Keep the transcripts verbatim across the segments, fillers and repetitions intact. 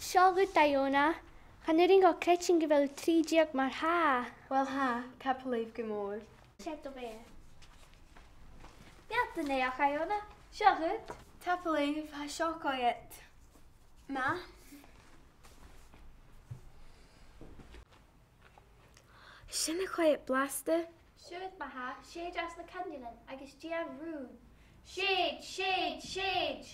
Seo dhut, Iona. Chan urrainn dhomh creidsinn gu bheil trì deug mar-thà. Uill, tha, tapadh leibh gu mòr. Seo do bheatha. Beul do naidheachd, Iona. Seo dhut. Tapadh leibh, tha seo coimhead math. Sin a' coimhead blasta. Siuthad ma-thà, sèid às na coinnlean agus dèan rùn. Sèid, sèid, sèid!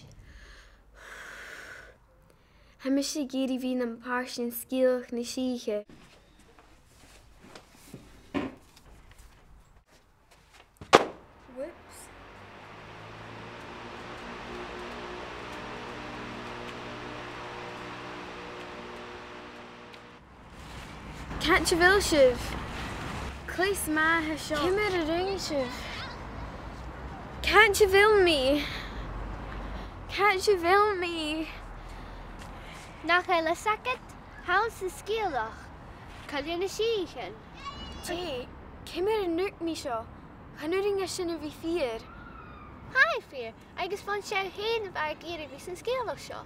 Tha mise ag iarraidh a bhith nam pàirt den sgeulachd na sìthe. Whoops. Càit a bheil sibh? Cleas math a tha seo. Ciamar a rinn sibh? Càit a bheil mi? Càit a bheil mi? Nach eil fhios agad? Tha thu san sgeulachd. Coille nan Sìthichean. Dè? Ciamar a rinn mi seo? Chan urrainn dha sin a bhith fìor. Tha e fìor, agus b' ann sibh fhèin a bha ag iarraidh a bhith san sgeulachd seo.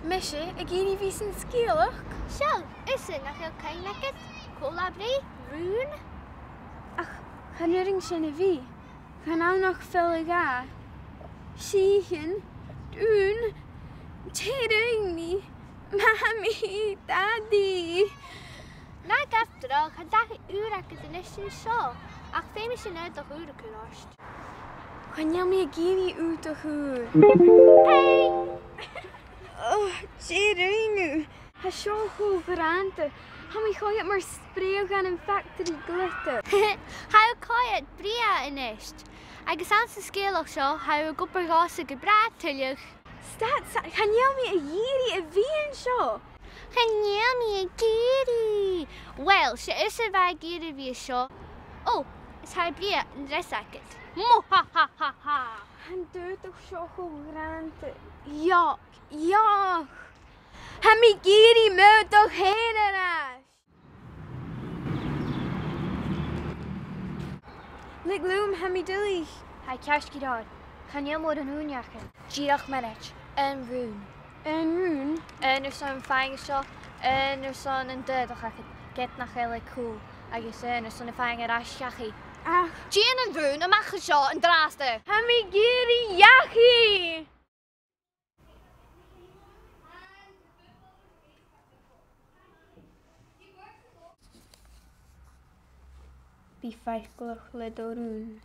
Mise ag iarraidh a bhith san sgeulachd? Seo, thusa, nach eil cuimhne agad? Còmhla brèagha, rùn. Ach chan urrainn sin a bhith. Chan ann ach file a dhà. Sìthichean, rùn, dè rinn mi? Mamaidh, Dadaidh! Na gabh dragh, chan fhaigh thu ùidh agad a-nis an seo, ach feumaidh sinn aodach ùr a chur ort. Chan eil mi ag iarraidh aodach ùr. Hey! Oh, dè rinn thu? Tha seo cho grànda. Tha mi a' coimhead mar sprèidheachan an factory glitter. Tha thu a' coimhead brèagha a-nis. Agus anns an sgeulachd seo, tha thu ag obair dhòmhsa gu bràth tuilleadh. Stad, stad, chan eil mi ag iarraidh a bhith an seo. Chan eil mi ag iarraidh. Uill, 's e thusa a bha ag iarraidh a bhith an seo. Ò, is tha e brèagha an dreas agad. Mo ha ha ha ha. Tha an t-aodach seo cho grànda. Yuck, yuck. Tha mi ag iarraidh m' aodach fhèin air ais. Leig leam, tha mi duilich. Tha e ceart gu leòr. Chan eil mòran ùine agam. Dìreach mionaid. Aon rùn. Aon rùn? Aon airson faighinn seo, aon airson an t-aodach agad, ged nach eil e cool, agus aon airson am faighinn air ais dhachaigh. Ach. Dèan an rùn a-mach à seo an-dràsta. Tha mi ag iarraidh dhachaigh! Bi faiceallach le do rùn.